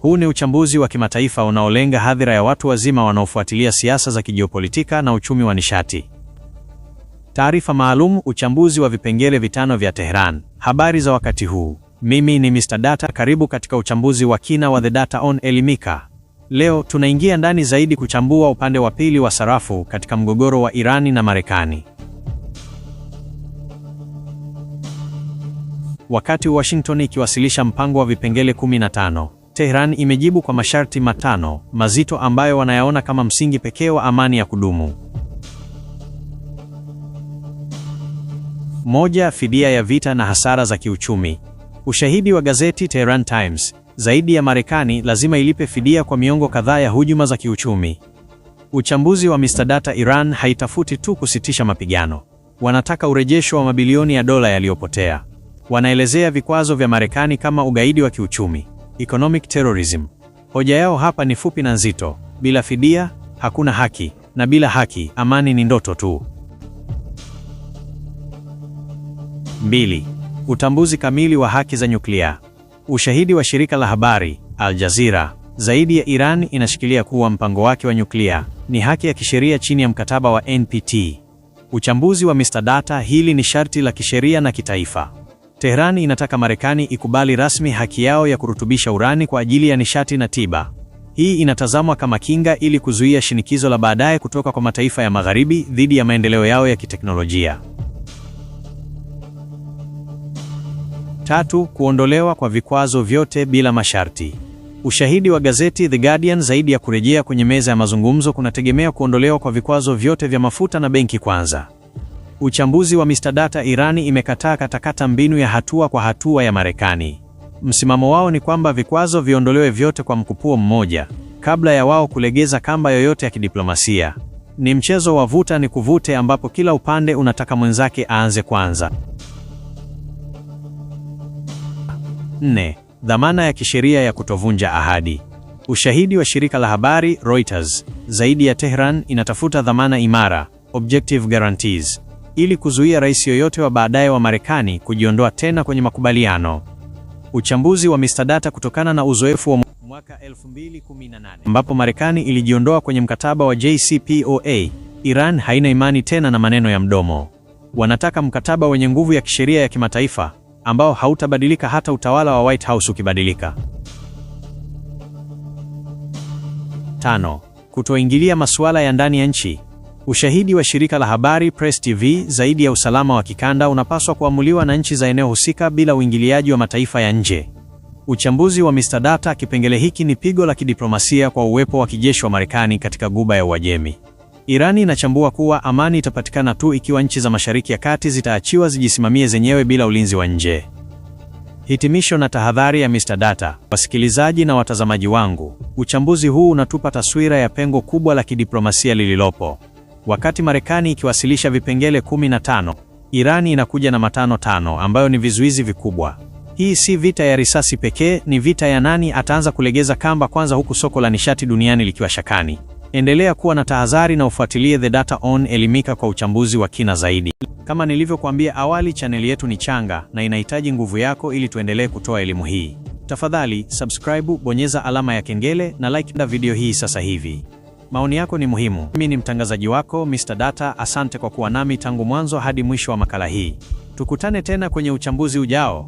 Huu ni uchambuzi wa kimataifa unaolenga hadhira ya watu wazima wanaofuatilia siasa za kijiopolitika na uchumi wa nishati. Taarifa maalum, uchambuzi wa vipengele vitano vya Tehran. Habari za wakati huu. Mimi ni Mr. Data, karibu katika uchambuzi wa kina wa The Data on Elimika. Leo tunaingia ndani zaidi kuchambua upande wa pili wa sarafu katika mgogoro wa Irani na Marekani. Wakati Washington ikiwasilisha mpango wa vipengele 15, Tehran imejibu kwa masharti matano mazito ambayo wanayaona kama msingi pekee wa amani ya kudumu. Moja, fidia ya vita na hasara za kiuchumi. Ushahidi wa gazeti Tehran Times, zaidi ya Marekani lazima ilipe fidia kwa miongo kadhaa ya hujuma za kiuchumi. Uchambuzi wa Mr. Data, Iran haitafuti tu kusitisha mapigano. Wanataka urejesho wa mabilioni ya dola yaliyopotea. Wanaelezea vikwazo vya Marekani kama ugaidi wa kiuchumi, economic terrorism. Hoja yao hapa ni fupi na nzito: bila fidia hakuna haki, na bila haki amani ni ndoto tu. Mbili, utambuzi kamili wa haki za nyuklia. Ushahidi wa shirika la habari Al Jazeera, zaidi ya Iran inashikilia kuwa mpango wake wa nyuklia ni haki ya kisheria chini ya mkataba wa NPT. Uchambuzi wa Mr. Data, hili ni sharti la kisheria na kitaifa. Tehran inataka Marekani ikubali rasmi haki yao ya kurutubisha urani kwa ajili ya nishati na tiba. Hii inatazamwa kama kinga ili kuzuia shinikizo la baadaye kutoka kwa mataifa ya Magharibi dhidi ya maendeleo yao ya kiteknolojia. Tatu, kuondolewa kwa vikwazo vyote bila masharti. Ushahidi wa gazeti The Guardian, zaidi ya kurejea kwenye meza ya mazungumzo kunategemea kuondolewa kwa vikwazo vyote vya mafuta na benki kwanza. Uchambuzi wa Mr. Data, Irani imekataa katakata mbinu ya hatua kwa hatua ya Marekani. Msimamo wao ni kwamba vikwazo viondolewe vyote kwa mkupuo mmoja kabla ya wao kulegeza kamba yoyote ya kidiplomasia. Ni mchezo wa vuta ni kuvute ambapo kila upande unataka mwenzake aanze kwanza. Nne, dhamana ya kisheria ya kutovunja ahadi. Ushahidi wa shirika la habari Reuters, zaidi ya Tehran inatafuta dhamana imara, objective guarantees, ili kuzuia rais yoyote wa baadaye wa Marekani kujiondoa tena kwenye makubaliano. Uchambuzi wa Mr. Data, kutokana na uzoefu wa mwaka 2018 ambapo Marekani ilijiondoa kwenye mkataba wa JCPOA, Iran haina imani tena na maneno ya mdomo. Wanataka mkataba wenye nguvu ya kisheria ya kimataifa ambao hautabadilika hata utawala wa White House ukibadilika. Tano, kutoingilia masuala ya ndani ya nchi. Ushahidi wa shirika la habari Press TV, zaidi ya usalama wa kikanda unapaswa kuamuliwa na nchi za eneo husika bila uingiliaji wa mataifa ya nje. Uchambuzi wa Mr. Data, kipengele hiki ni pigo la kidiplomasia kwa uwepo wa kijeshi wa Marekani katika Ghuba ya Uajemi. Irani inachambua kuwa amani itapatikana tu ikiwa nchi za Mashariki ya Kati zitaachiwa zijisimamie zenyewe bila ulinzi wa nje. Hitimisho na tahadhari ya Mr. Data. Wasikilizaji na watazamaji wangu, uchambuzi huu unatupa taswira ya pengo kubwa la kidiplomasia lililopo. Wakati Marekani ikiwasilisha vipengele 15, Irani inakuja na matano tano ambayo ni vizuizi vikubwa. Hii si vita ya risasi pekee, ni vita ya nani ataanza kulegeza kamba kwanza, huku soko la nishati duniani likiwa shakani. Endelea kuwa na tahadhari na ufuatilie The Data On Elimika kwa uchambuzi wa kina zaidi. Kama nilivyokuambia awali, chaneli yetu ni changa na inahitaji nguvu yako ili tuendelee kutoa elimu hii. Tafadhali subscribe, bonyeza alama ya kengele na like video hii sasa hivi. Maoni yako ni muhimu. Mimi ni mtangazaji wako Mr. Data. Asante kwa kuwa nami tangu mwanzo hadi mwisho wa makala hii. Tukutane tena kwenye uchambuzi ujao.